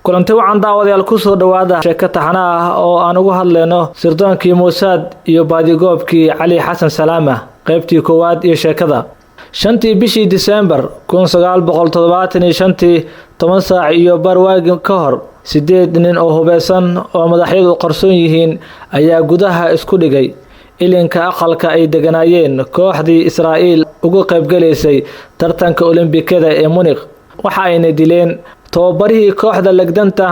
Kulanti wacan, daawadayaal. Kusoo dhowaada sheeko taxana ah oo aan ugu hadlayno sirdoonkii Muusaad iyo baadigoobkii Cali Xasan Salaama, qaybtii koowaad iyo sheekada. 5-tii bishii Disembar 1975-tii, 10:15 waagi ka hor, sideed nin oo hubeysan oo madaxyadu qarsoon yihiin ayaa gudaha isku dhigay ilinka aqalka ay deganaayeen kooxdii Israa'iil uga qaybgalaysay tartanka Olombikada ee Munikh. Waxa ayna dileen tababarihii kooxda legdanta,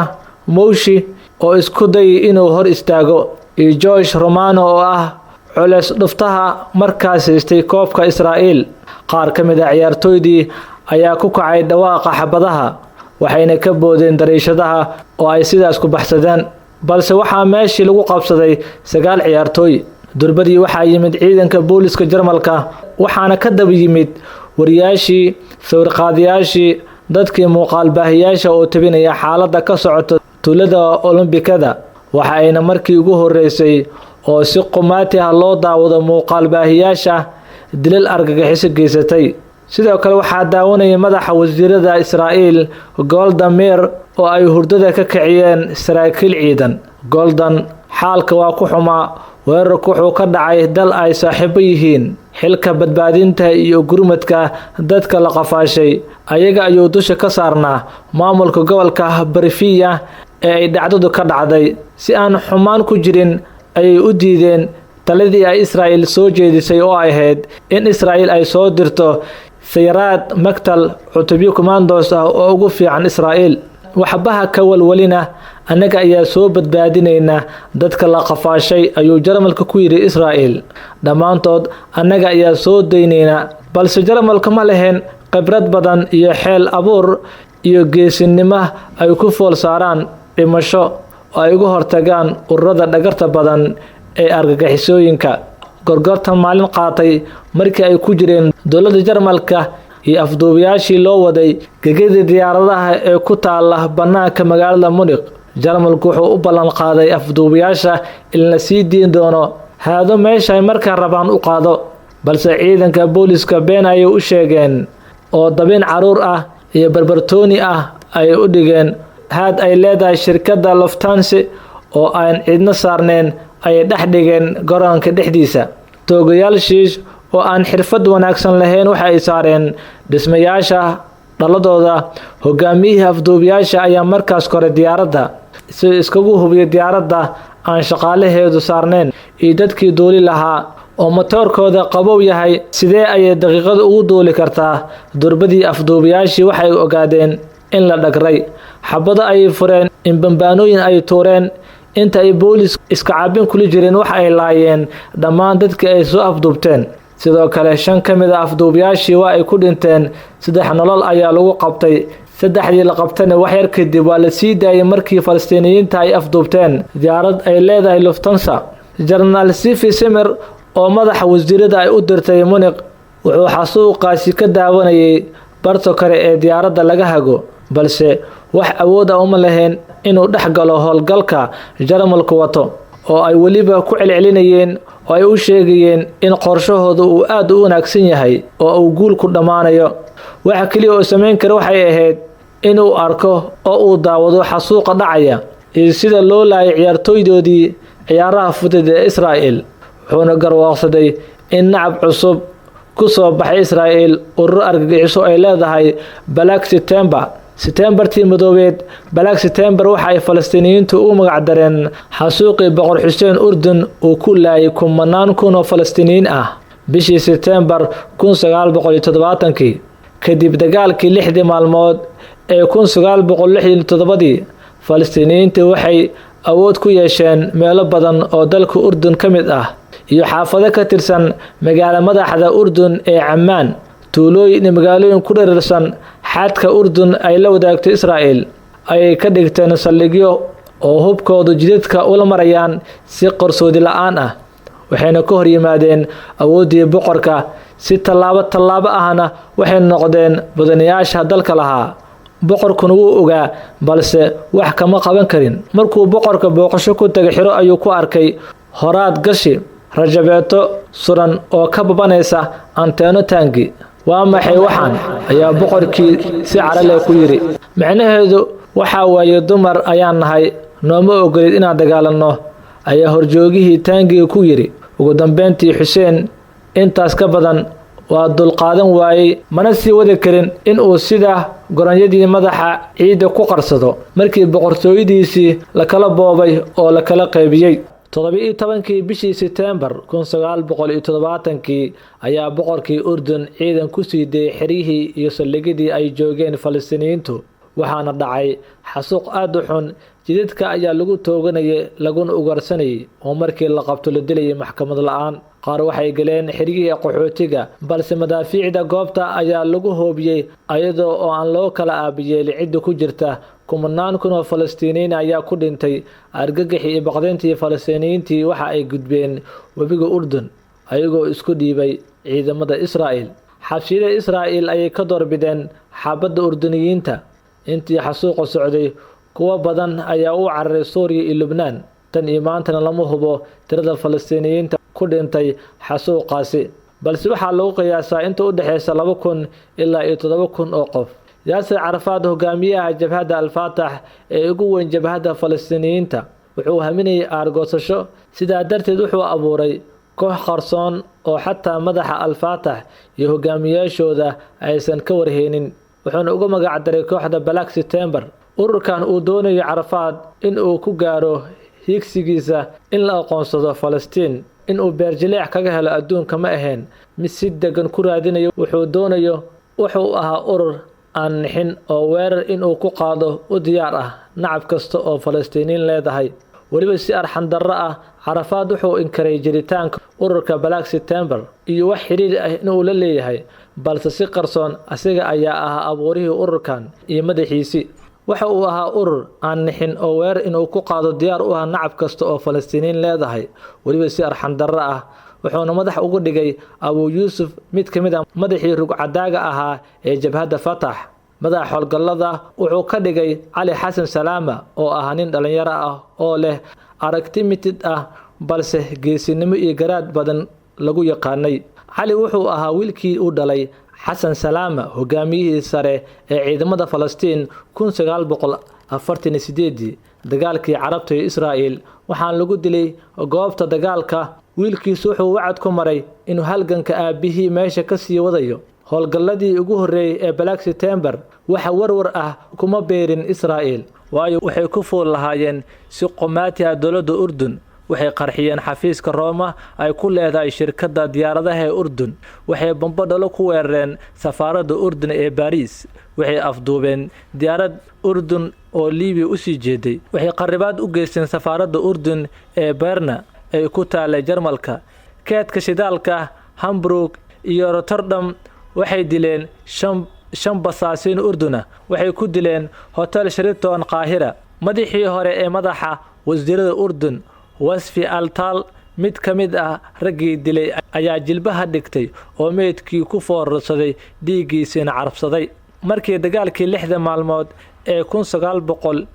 Mowshi, oo isku dayay inuu hor istaago, iyo George Romano oo ah culeys dhuftaha markaas haystay koobka Israa'iil. Qaar ka mid a ciyaartooydii ayaa ku kacay dhawaaqa xabadaha, waxayna ka boodeen dariishadaha oo ay sidaas ku baxsadeen, balse waxaa meeshii lagu qabsaday sagaal ciyaartooy. Durbadii waxaa yimid ciidanka booliska Jarmalka, waxaana ka daba yimid wariyaashii, sawirqaadayaashii, dadkii muuqaalbaahiyaasha oo tebinaya xaaladda ka socota tuulada Olombikada. Waxa ayna markii ugu horeysay oo si qumaati ah loo daawado muuqaalbaahiyaasha dilal argagixiso geysatay. Sidoo kale waxaa daawanayay madaxa wasiirada Israa'iil, Golda Meir, oo ay hurdada ka kiciyeen saraakiil ciidan. Goldan xaalka waa ku xumaa. Weerarku wuxuu ka dhacay dal ay saaxiibo yihiin. Xilka badbaadinta iyo gurmadka dadka la qafaashay ayaga ayuu dusha ka saarnaa maamulka gobolka Barifiya ee ay dhacdadu ka dhacday. Si aan xumaan ku jirin ayay u diideen taladii ay Israa'iil soo jeedisay oo ahayd in Israa'iil ay soo dirto sayaraad maktal, cutubyo commandos ah oo ugu fiican Israa'iil. "Waxbaha ka walwalina, annaga ayaa soo badbaadinayna dadka la qafaashay," ayuu Jarmalka ku yidhi Israa'iil. "Dhammaantood annaga ayaa soo daynayna." Balse Jarmalka ma lahayn khibrad badan iyo xeel abuur iyo geesinimo ay ku fool saaraan dhimasho oo ay uga hortagaan ururada dhagarta badan ee argagixisooyinka. Gorgortan maalin qaatay markii ay ku jireen dowladda Jarmalka iyo afduubayaashii loo waday gegada diyaaradaha ee ku taala bannaanka magaalada Munikh, Jarmalku wuxuu u ballan qaaday afduubayaasha in la sii diin doono haado meesha ay markaa rabaan u qaado. Balse ciidanka booliska been ayay u sheegeen oo dabin caruur ah iyo barbartooni ah ayay u dhigeen. Haad ay leedahay shirkadda Lufthansa oo aan cidno saarneyn ayay dhex dhigeen garoonka dhexdiisa. Toogayaal shiish oo aan xirfad wanaagsan lahayn waxa ay saareen dhismayaasha dhaladooda. Hogaamiyihii afduubayaasha ayaa markaas koray diyaaradda si iskagu hubiyo diyaaradda aan shaqaalaheedu saarneyn iyo dadkii duuli lahaa oo matoorkooda qabow yahay, sidee ayay daqiiqada ugu duuli kartaa? Durbadii afduubayaashii waxay ogaadeen in la dhagray. Xabado ayay fureen, in bambaanooyin ay tuureen. Inta ay boolis iska cabin kula jireen, waxa ay laayeen dhammaan dadkii ay soo afduubteen. Sidoo kale shan ka mid a afduubayaashii waa ay ku dhinteen, saddex nolol ayaa lagu qabtay. Saddexdii la qabtana wax yar kadib waa la sii daayay markii Falastiiniyiinta ay afduubteen diyaarad ay leedahay Lufthansa. Jenaraal Sifi Simer oo madaxa wasiirada ay u dirtay Munikh wuxuu xasuuqaasi ka daawanayay barta kore ee diyaaradda laga hago, balse wax awood ah uma lahayn inuu dhex galo howlgalka Jarmalku wato, oo ay weliba ku celcelinayeen oo ay u sheegayeen in qorshahooda uu aad u wanaagsan yahay oo uu guul ku dhammaanayo. Waxa keliya oo samayn kara waxay ahayd inuu arko oo uu daawado xasuuqa dhacaya iyo sida loo laayay ciyaartooydoodii ciyaaraha fudud ee Israa'il. Wuxuuna garwaaqsaday in nacab cusub ku soo baxay Israa'iil, ururo argagixiso ay leedahay Black September, Septembertii madoobeed. Black September waxa ay Falastiiniyiintu ugu magacdareen xasuuqii Boqor Xuseen Urdun uu ku laayay kumanaan kun oo Falastiiniyiin ah bishii Sebtembar 1970-kii, kadib dagaalkii 6-dii maalmood ee 1967-dii. Falastiiniyiintu waxay awood ku yeesheen meelo badan oo dalka Urdun ka mid ah iyo xaafado ka tirsan magaalo madaxda Urdun ee Cammaan. Tuulooyin iyo magaalooyin ku dhereersan xadka Urdun ay la wadaagto Israa'il ayay ka dhigteen saldhigyo oo hubkoodu jidadka ula marayaan si qarsoodi la-aan ah, waxayna ka hor yimaadeen awooddii boqorka. Si tallaabo tallaabo ahna waxay noqdeen mudanayaasha dalka lahaa. Boqorkuna wuu ogaa, balse wax kama qaban karin. Markuu boqorka booqasho ku tagay xiro ayuu ku arkay horaad gashi rajabeeto suran oo ka babanaysa anteeno taangi. "Waa maxay waxaan?" ayaa boqorkii si carale ku yidhi. Micnaheedu Waxaa waaye dumar ayaan nahay, nooma ogolid inaan dagaalanno, ayaa horjoogihii taangiga ku yidhi. Ugu dambeyntii Xuseen intaas ka badan waa dulqaadan waayey, mana sii wadi karin in uu sida goronyadii madaxa ciidda ku qarsado markii boqortooyadiisii lakala boobay oo lakala qaybiyey. 17-kii bishii Seteembar 1970-kii ayaa boqorkii Urdun ciidan ku sii dayey xeryihii iyo saldhigyadii ay joogeen Falastiiniyiintu, waxaana dhacay xasuuq aada u xun. Jidadka ayaa lagu tooganayay laguna ugaarsanayay, oo markii la qabto la dilayay maxkamad la-aan. Qaar waxay galeen xeryihii qaxootiga, balse madaafiicda goobta ayaa lagu hoobiyey ayadoo oo aan loo kala aabiyeelin cidda ku jirta. Kumanaan kun oo Falastiiniyiin ayaa ku dhintay argagixii iyo baqdintii. Falastiiniyiintii waxa ay gudbeen webiga Urdun ayagoo isku dhiibay ciidamada Israa'il. Xabsiyada Israa'il ayay ka doorbideen xabadda Urduniyiinta. Intii xasuuqa socday, kuwo badan ayaa u cararay Suuriya iyo Lubnaan. Tan iyo maantana lama hubo tirada Falastiiniyiinta ku dhintay xasuuqaasi, balse waxaa lagu qiyaasaa inta u dhexeysa 2000 ilaa iyo 7000 oo qof. Yaasir Carafaad, hogaamiyaha jabhadda Al-Faatax ee ugu weyn jabhadda Falastiiniyiinta, wuxuu haminayay aargoosasho. Sidaa darteed wuxuu abuuray koox qarsoon oo xataa madaxa Al-Faatax iyo hogaamiyaashooda aysan ka warheynin, wuxuuna uga magacdaray kooxda Black September. Ururkan uu doonayo Carafaad in uu ku gaaro hiigsigiisa in la aqoonsado Falastiin, in uu beerjileec kaga helo adduunka, ma ahayn mid si degan ku raadinayo wuxuu doonayo. Wuxuu ahaa urur aan nixin oo weerar inuu ku qaado u diyaar ah nacab kasta oo Falastiiniin leedahay, weliba si arxandarro ah. Carafaad wuxuu inkaray jiritaanka ururka Black September iyo wax xiriir ah inuu la leeyahay, balse si qarsoon asiga ayaa ahaa abuurihii ururkan iyo madaxiisii. Waxa uu ahaa urur aan nixin oo weerar inuu ku qaado diyaar u ah nacab kasta oo Falastiiniin leedahay, weliba si arxandarro ah. Wuxuuna madax ugu dhigay Abuu Yuusuf, mid ka mid ah madaxii rugcadaaga ahaa ee jabhadda Fatax. Madaxa howlgallada wuxuu ka dhigay Cali Xasan Salaama, oo ah nin dhallinyaro ah oo leh aragti mitid ah, balse geesinimo iyo garaad badan lagu yaqaanay. Cali wuxuu ahaa wiilkii uu dhalay Xasan Salaama, hogaamiyihii sare ee ciidamada Falastiin 1948-dii dagaalkii Carabta iyo Israa'il, waxaana lagu dilay goobta dagaalka. Wiilkiisu wuxuu wacad ku maray inuu halganka aabihii meesha ka sii wadayo. Howlgalladii ugu horreeyey ee Black September waxa warwar ah kuma beerin Israa'il, waayo waxay ku fool lahaayeen si qumaati ah dowladda Urdun. Waxay qarxiyeen xafiiska Rooma ay ku leedahay shirkadda diyaaradaha ee Urdun. Waxay bambo dhalo ku weerareen safaaradda Urdun ee Baariis. Waxay afduubeen diyaarad Urdun oo Libiya usii jeeday. Waxay qarribaad u geysteen safaaradda Urdun ee Berna ay ku taalay Jarmalka, keedka shidaalka Hamburg iyo Rotterdam. Waxay dileen shan basaasiin Urduna. Waxay ku dileen Hotel Sheraton Qaahira madaxii hore ee madaxa wasiirada Urdun, Wasfi Altaal. Mid ka mid ah raggii dilay ayaa jilbaha dhigtay oo meydkii ku foorarsaday, dhiiggiisiina carabsaday. Markii dagaalkii 6da maalmood ee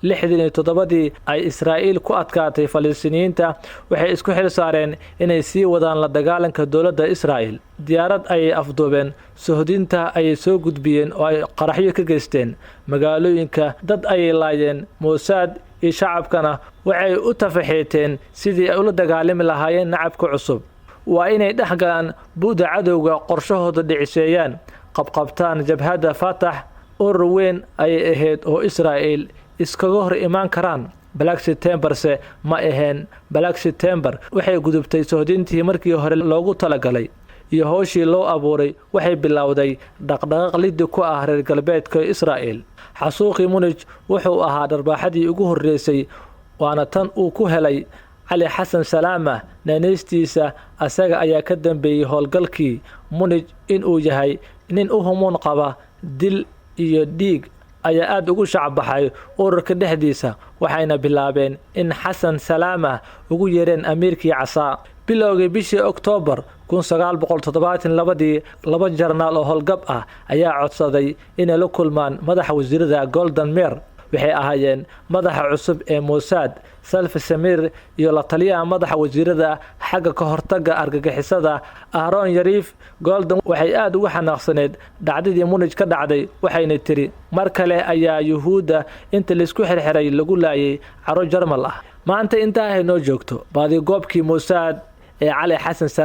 1967-dii ay Israa'iil ku adkaatay Falastiiniyiinta, waxay isku xil saareen inay sii wadaan la dagaalanka dowladda Israa'il. Diyaarad ayay afduubeen, sohdinta ayay soo gudbiyeen oo ay qaraxyo ka geysteen magaalooyinka, dad ayay laayeen. Moosaad iyo shacabkana waxay u tafaxeeteen sidii ay ula dagaalami lahaayeen nacabka cusub. Waa inay dhex galaan bu'da cadowga, qorshahooda dhiciseeyaan, qabqabtaan jabhadda Fatax. Urur weyn ayay ahayd oo Israa'il iskaga hor imaan karaan. Black Septemberse ma aheen. Black September waxay gudubtay sohdintii markii hore loogu talagalay iyo howshii loo abuuray. Waxay bilowday dhaqdhaqaaq liddi ku ah reer galbeedka Israa'il. Xasuuqii Munij wuxuu ahaa dharbaaxadii ugu horreysay, waana tan uu ku helay Cali Xasan Salaama naaneystiisa. Asaga ayaa ka dambeeyey howlgalkii Munij. Inuu yahay nin u humuun qaba dil iyo dhiig ayaa aada ugu shacbaxay ururka dhexdiisa, waxayna bilaabeen in Xasan Salaama ugu yeereen amiirkii casaa. Bilowgii bishii Oktoobar 1972-dii, laba jarnaal oo howlgab ah ayaa codsaday inay la kulmaan madaxa wasiirada Golden Meer. Waxay ahaayeen madaxa cusub ee Mossad, Salfi Samir, iyo la taliyaha madaxa wasiirada xagga ka hortagga argagixisada, Ahron Yariif. Golden waxay aada ugu xanaaqsaneyd dhacdadii Munij ka dhacday, waxayna tiri: "Mar kale ayaa Yuhuudda inta laisku xirxiray lagu laayay caro Jarmal ah." Maanta intaa haynoo joogto baadigoobkii Mossad ee Cali Xasan Salaam.